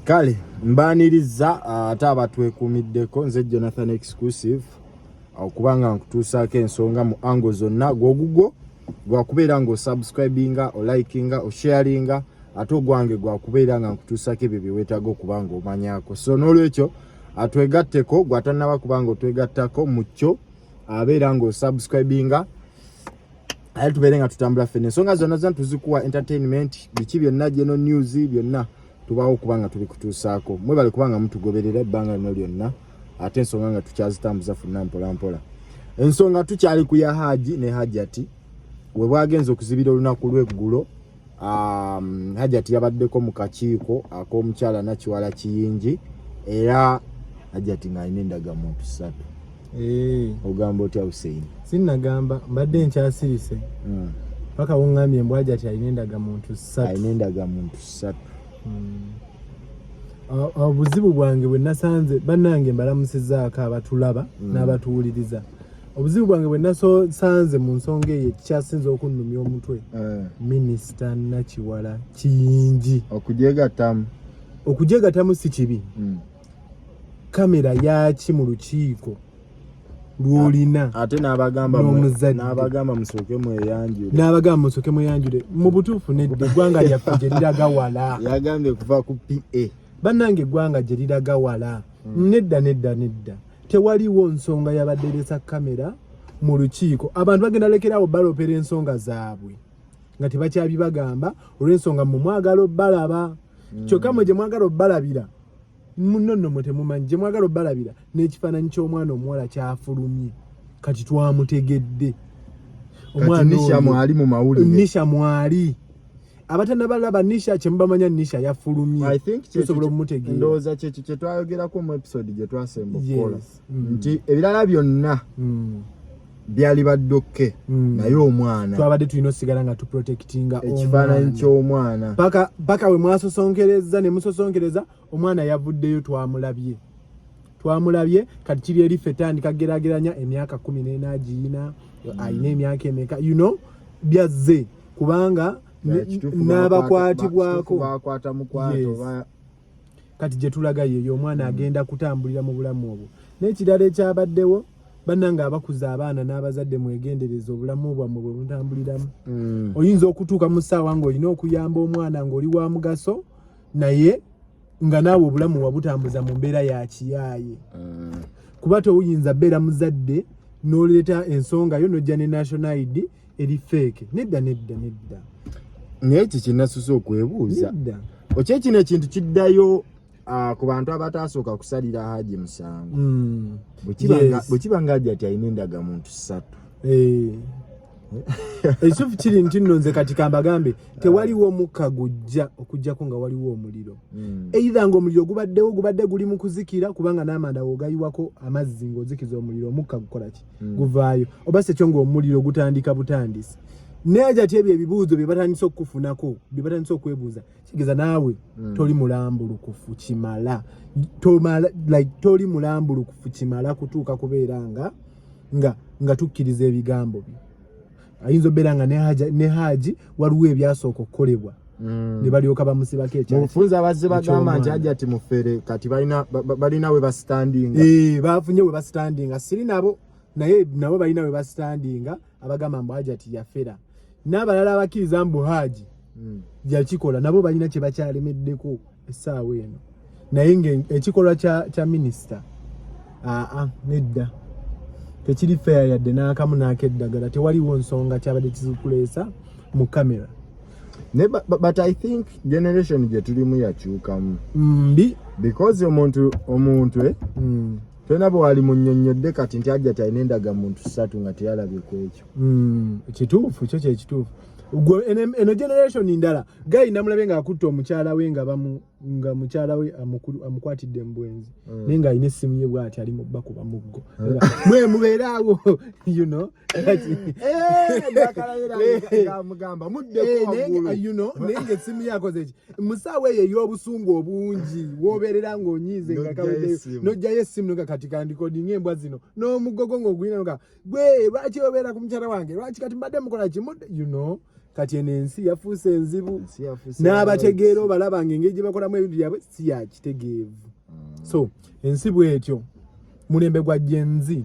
Kale mbaaniriza ate abatwekuumiddeko. Nze Jonathan Exclusive, okuba nga nkutuusaako ensonga mu angle zonna. Gwogugwo gwakubeera ng'osubscribinga, olikinga, osharinga, ate ogwange gwakubeera nga nkutuusaako ebyo bye weetaaga okuba nga omanyako. So n'olwekyo atwegatteko, gwatannaba kuba nga otwegattako mu kyo, abeera ng'osubscribinga, ate tubeere nga tutambula ffenna. Ensonga zonna zonna tuzikuwa, entertainment, biki byonna, general news, byonna tubaawo okuba nga tubikutuusaako. Mwebale kuba nga mutugoberera ebbanga lino lyonna, ate ensonga nga tukyazitambuza ffenna mpola mpola. Ensonga tukyali ku ya Haji ne Hajati. We bwagenza okuzibira olunaku lw'eggulo, Hajati yabaddeko mu kakiiko ak'omukyala Nakiwala Kiyingi, era Hajati ng'alina endagamuntu ssatu. Ogamba otya, Hussein? Sinnagamba, mbadde nkyasirise paka wuŋŋambye mbu Hajati alina endagamuntu ssatu. Alina endagamuntu ssatu. Obuzibu bwange bwe nasanze, bannange mbalamusizaako abatulaba n'abatuwuliriza, obuzibu bwange bwe nasanze mu nsonga eyo, ekikyasinza okunnumya omutwe, Minisita Nakiwala Kiyingi okugyegattamu. Okugyegattamu si kibi. Kamera yaki mu lukiiko lw'olina Ate n'abagamba n'omuzadde? N'abagamba musooke mweyanjule. N'abagamba musooke mweyanjule. Mu butuufu nedda, eggwanga lyaffe gye liraga wala. Yagambye kuva ku PA. Bannange, eggwanga gye liraga wala. Nedda, nedda, nedda, tewaliwo nsonga yabadde eresa kamera mu lukiiko. Abantu bagenda lekerawo balopera ensonga zaabwe nga tebakyabibagamba olw'ensonga mmwe mwagala obbalaba. Kyokka mwe gye mwagala obbalabira muno nno mwe temumanyi gye mwagala obbalabira. N'ekifaananyi ky'omwana omuwala kyafulumye, kati twamutegedde. Kati Nisha oyo- mwali mu mawulire. Nisha mwali. Abatannabalaba Nisha, kyemubamanya, Nisha yafulumye. I think tusobola okumutegeera. Ndowooza kyekyo kye twayogerako mu episode gye twasemba okukola, nti ebirala byonna byali baddokke, naye omwana Twabadde tulina osigala nga tuprotectinga ekifaananyi omwana. ky'omwana. Paka we mwasosonkereza ne musosonkereza, omwana yavuddeyo, twamulabye, twamulabye. Kati kiri eri ffe tandika gerageranya emyaka 14 agiyina, ayina emyaka emeka, byazze kubanga Kituufu. N'abakwatibwako. Kituufu, bakwata mukwata oba Kati gye tulaga yeyo, omwana agenda kutambulira mu bulamu obwo. N'ekirala ekyabaddewo, bannange abakuza abaana n'abazadde, mwegendereza obulamu bwammwe bwe mutambuliramu. Oyinza okutuuka mu ssaawa ng'olina okuyamba omwana ng'oli wa mugaso, naye nga naawe obulamu wabutambuza mu mbeera ya kiyaaye, kuba tewuyinza beera muzadde n'oleeta ensonga yo n'ojja ne national ID eri fake. Nedda, nedda, nedda. Naye kikinasusa okwebuuza, Nedda. Okye kino ekintu kiddayo ku bantu abatasooka kusalira Haji musango. Bwe kiba nga Hajati alina endagamuntu ssatu, Ekituufu kiri nti nno nze kati kambagambe, tewaliwo mukka gujja okugjako nga waliwo omuliro. Either ng'omuliro gubaddewo, gubadde guli mu kuzikira, kubanga n'amanda wogayiwako amazzi ng'ozikiza omuliro, omukka gukola ki? Guvaayo. Oba sekyo ng'omuliro gutandika butandisi. Naye Hajati ebyo ebibuuzo bye batandise okukufunako, bye batandise okwebuuza, kitegeeza naawe toli mulambulukufu kimala. Tomala, like toli mulambulukufu kimala kutuuka kubeera nga tukkiriza ebigambo byo. Ayinza obeera nga ne Haji waliwo ebyasooka okukolebwa ne balyoka bamusibako Mu ekyaki bufunze abazze bagamba nti eky'omwana. Hajati mufere, kati balina we basitandinga. Eh, bafunye we basitandinga. Siri nabo, naye nabo balina we basitandinga, abagamba mbu Hajati yafera, n'abalala abakkiriza mbu Haji yakikola, nabo balina kye bakyalemeddeko essaawa eno. Naye nga ekikolwa kya minisita, aa, nedda, tekiri fair yadde n'akamu n'akeddagala. Tewaliwo nsonga kyabadde kizikuleesa mu kamera. Ne but I think generation gye tulimu yakyukamu. Mbi. Because omuntu tolina bwe wali munnyonnyodde kati nti Hajati alina endagamuntu ssatu nga teyalabye ku ekyo. Kituufu, kyo kyekituufu. Gwe eno generation ndala. Guy namulabe ng'akutta omukyala we, nga bamu nga mukyala we amukwatidde mu bwenzi, naye ng'alina essimu ye bw'ati ali mu bakuba muggo. Nga, mwe mubeere awo. Mugamba muddeko Naye waggulu. Naye ng'essimu ye akoze ki mu ssaawa eyo ey'obusungu obungi w'obeerera ng'onyiize nga N'oggyayo kaweddeyo, essimu. N'oggyayo essimu nga kati kandikodinga embwa zino n'omugogo ng'ogulina nga gwe, lwaki obeera ku mukyala wange? Lwaki kati mbadde mukola ki? Mudde. Kati eno ensi yafuuse enzibu, n'abategeera obalaba nga engeri gye bakolamu ebintu byabwe si ya kitegeevu. So ensi bwetyo, mulembe gwa Gen Z.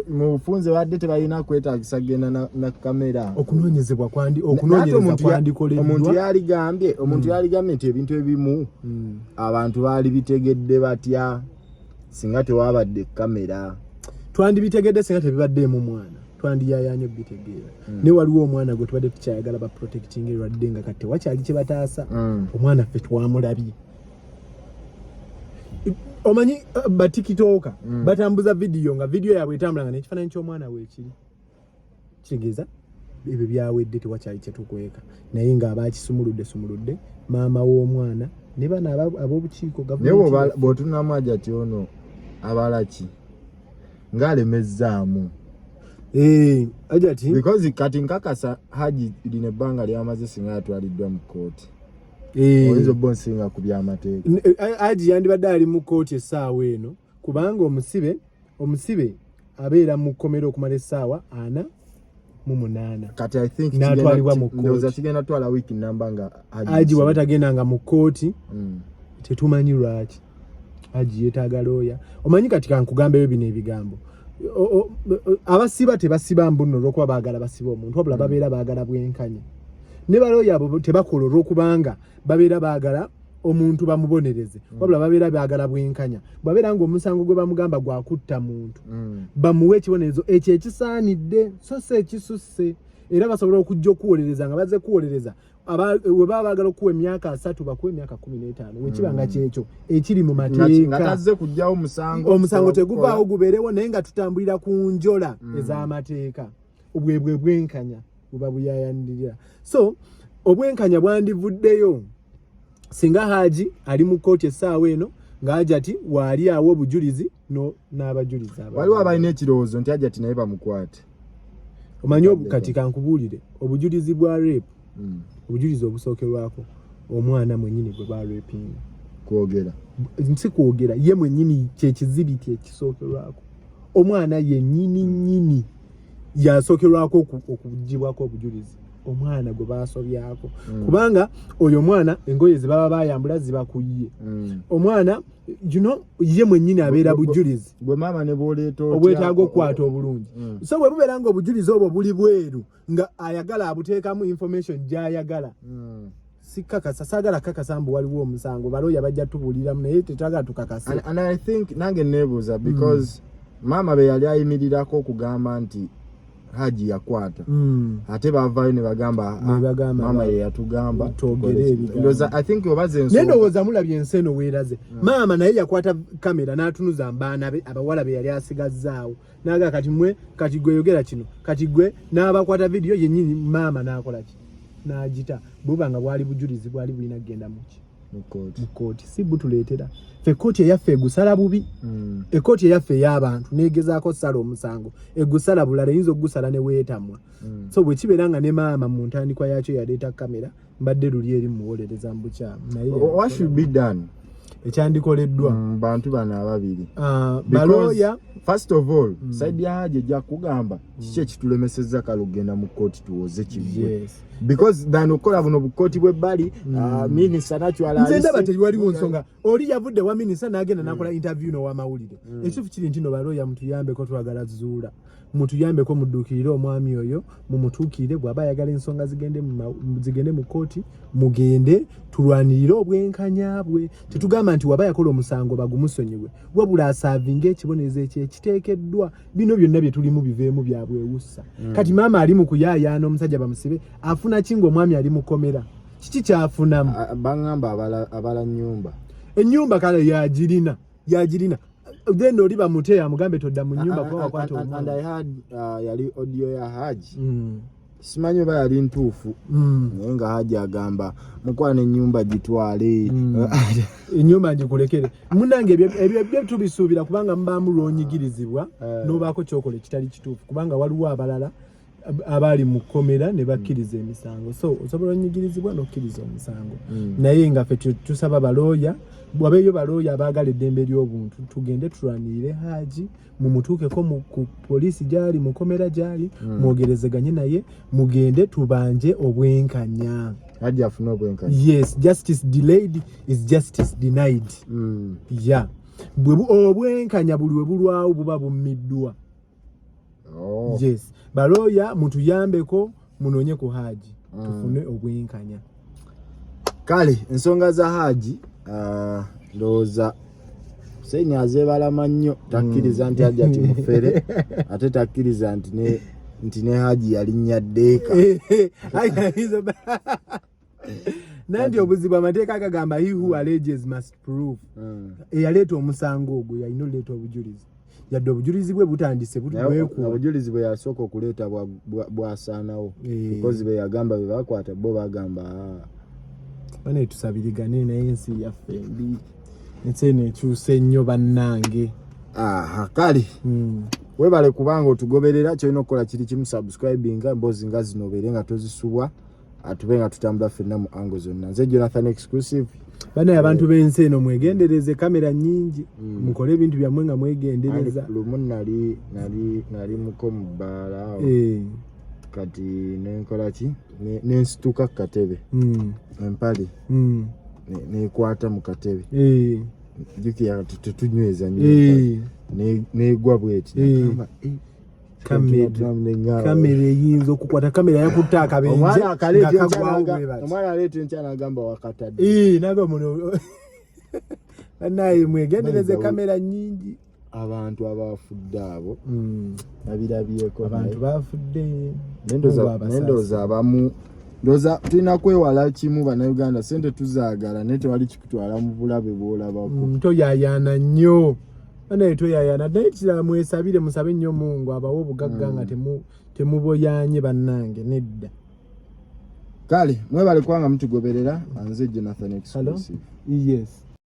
Mu bufunze badde tebalina kwetagisa kugenda na kamera. Okunoonyezebwa kwandi okunoonyereza kwandikoleddwa. Omuntu yaligambye nti ebintu ebimu abantu baali bitegedde batya singa tewabadde kamera? Twandibitegedde singa tebibaddeemu mwana, twandiyayanye obitegeera. Naye waliwo omwana gwe tubadde tukyayagala ba protecting, lwadde nga kati tewakyali kye bataasa. Omwana ffe twamulabye. Omanyi ba TikToker batambuza vidiyo, nga vidiyo yaabwe etambula nga n'ekifaananyi ky'omwana weekiri. Kitegeeza ebyo byawedde, tewakyali kyetukweka. Naye ng'abakisumuludde sumuludde maama w'omwana ne bano ab'obukiiko. Naye gavumenti. Bw'otunamu Hajati ono abalaki ng'alemezzaamu. Eh, Hajati. Because kati nkakasa Haji lino ebbanga lyamaze singa yatwaliddwa mu kkooti, oyinza obba onsinga ku byamateeka. Haji yandibadde ali mu kkooti essaawa eno, kubanga omusibe abeera mu kkomera okumala essaawa 48. Kati I think N'atwalibwa mu kkooti. Ndowooza kigenda twala wiiki namba nga Haji waba tagendanga mu kkooti, tetumanyi lwaki. Haji yeetaaga looya. Omanyi kati kankugambeyo bino ebigambo. Abasiba tebasiba mbuno olw'okuba baagala basiba omuntu, wabula babeera baagala bwenkanya. Ne balooya abo tebakola olw'okubanga babeera baagala omuntu bamubonereze, wabula babeera baagala bwenkanya. Bwabeera ng'omusango gwe bamugamba gwakutta muntu, bamuwe ekibonerezo ekyo ekisaanidde, so si ekisusse. Era basobola okujja okuwolereza nga bazze kuwolereza, we baba baagala okuwa emyaka 30, bakuwa emyaka 15, wekiba nga kyekyo ekiri mu Nga mateeka. tazze kugyawo musango. Omusango teguvaawo, gubeerewo, naye nga tutambulira ku njola ez'amateeka. Obwebwe bwenkanya buba buyayanirira. So obwenkanya bwandivuddeyo singa Haji ali mu kkooti essaawa eno, nga Hajati waali awo obujulizi n'abajulizi abalala. Waliwo abalina ekirowoozo nti Hajati naye bamukwate. Omanyi kati kankubuulire, obujulizi bwa rape, obujulizi obusookerwako omwana mwennyini gwe barapinga. Kwogera? Si kwogera, ye mwennyini kyekizibiti ekisookerwako. Omwana yennyini nnyini yasookerwako okugibwako obujulizi, omwana gwe basobyako, kubanga oyo omwana engoye ze baba bayambula ziba ku ye. Omwana ye mwennyini abeera bujulizi. Gwe maama ne bwoleeta otya- Obwetaaga okukwata obulungi. So bwe bubeera nga obujulizi obwo buli bweru, nga ayagala abuteekamu information gy'ayagala, sikakasa, saagala kakasa mbu waliwo omusango. Balooya bajja tubuuliramu, naye tetwagala tukakase. And I think nange neebuuza, because maama be yali ayimirirako okugamba nti Haji yakwata, ate bavaayo ne bagamba, Ne "Ah, bagamba, maama ye yatugamba twogere tukole." ebigambo. Ndowooza I think obaza Naye ensonga. ndowooza mulabye ensi eno weeraze. Maama naye yakwata kamera n'atunuza mbaana be abawala be yali asigazzaawo, n'agaa kati mwe, kati gwe yogera kino, kati gwe n'abakwata vidiyo yennyini. Maama n'akola ki? N'agita. Buba nga bwali bujulizi bwali bulina kugenda muki? Mu kkooti. Mu kkooti. Si butuleetera ffe ekkooti eyaffe egusala bubi. Ekkooti eyaffe ey'abantu negezaako sala omusango, egusala bulala, eyinza okugusala ne weetamwa. So bwe kibeera nga ne maama mu ntandikwa yakyo yaleeta kamera, mbadde luli eri muwolereza mu bukyamu, naye What should be done? Ekyandikoleddwa, Bantu bano ababiri. Because, balooya. First of all, side ya Haji ejja kugamba kiki ekitulemesezza kale okugenda mu kkooti tuwoze kiggwe, because than okukola buno bukooti bw'ebbali, minisita nakyala. Nze ndaba tewaliwo nsonga. Oli yavudde wa minisita n'agenda n'akola interview n'owamawulire. Ekituufu kiri nti no balooya mutuyambeko, twagala zuula, mutuyambeko, mudduukirire omwami oyo, mumutuukirire. Bw'aba ayagala ensonga zigende mu kkooti, mugende tulwanirire obwenkanya bwe. Tetugamba nti waba yakola omusango bagumusonyiwe, wabula aservinga ekibonerezo ekyo ekiteekeddwa. Bino byonna bye tulimu biveemu byabwewussa. Kati maama ali mu kuyaayaana omusajja bamusibe, afuna ki ng'omwami ali mu kkomera? Kiki kyafunamu? Baŋŋamba abala nyumba. Ennyumba kale yagirina, yagirina. Then oli bamute amugambe todda mu nyumba kuba wakwata And I omwana. had yali audio ya Haji, simanyi oba yali ntuufu, naye nga Haji agamba mukwano ennyumba gitwale. Ennyumba ngikulekere munange. Ebyo tubisuubira, kubanga mubaamu lwonyigirizibwa n'obaako kyokola ekitali kituufu, kubanga waliwo abalala abaali mu kkomera ne bakkiriza emisango. So osobola onyigirizibwa n'okkiriza omusango. Naye nga ffe tusaba balooya Wabeeyo balooya abaagala eddembe ly'obuntu, tugende tulwanirire Haji, mumutuukeko ku poliisi gyali, mukomera gyali, mwogerezeganye naye, mugende tubanje obwenkanya. Haji afune obwenkanya. Yes, justice delayed is justice denied. Ya, obwenkanya buli we bulwawo buba bummiddwa. Yes, balooya mutuyambeko, munoonye ku Haji, tufune obwenkanya. Kale ensonga za Haji, ndowooza Hussein azeebalama nnyo. Takkiriza nti Haji ati mufere, ate takkiriza nti ne Haji yalinnya ddeeka. Nanti obuzibu, amateeka gagamba, "He who alleges must prove." Eyaleeta omusango ogwo yalina oleeta obujulizi, yadde obujulizi bwe butandise Naye bwekuba. Obujulizi bwe yasooka okuleeta bwasaanawo because bwe yagamba bwe bakwata bo bagamba, "Ah." Bane, tusabirigane, naye ensi yaffe mbi, ensi eno ekyuse nnyo, bannange. Aha, kale webale kubanga otugoberera. Kyolina okukola kiri kimu, subscribinga, emboozi nga zino obeere nga tozisubwa, atube nga tutambula ffenna mu angle zonna. Nze Jonathan Exclusive. Banaye, abantu b'ensi eno, mwegendereze, kamera nnyingi. Mukole ebintu byammwe nga mwegendereza. Lumu nali muko mu bbaala awo, kati nenkola ki? Nensituka ku katebe, empale nekwata mu katebe. Jjukira kati tetunyweza nnyo empale. Negwa bweti. Nagamba, "Eh, Kamera. Neŋŋamba, Kamera eyinza okukwata, kamera yakutte akabenje Omwana akaleeta nga enkya kagwawo bwe bati. Omwana aleeta enkya n'agamba wakatadde. Eh, naga muno, banaye, mwegendereze, Mayiga kamera nnyingi. Abantu abafudde abo nabirabyeko. Abantu bafudde. Naye Mungu abasaasire. Ndowooza abamu, ndowooza tulina kwewala kimu. Bannayuganda sente tuzaagala, naye tewali kikutwala mu bulabe bw'olabako. Toyayaana nnyo, banaye, toyayaana. Naye kirala, mwesabire, musabe nnyo Mungu abawe obugagga nga temuboyanye, bannange, nedda. Kale mwebale kubanga mutugoberera. Nze Jonathan Hello? Exclusive. Yes.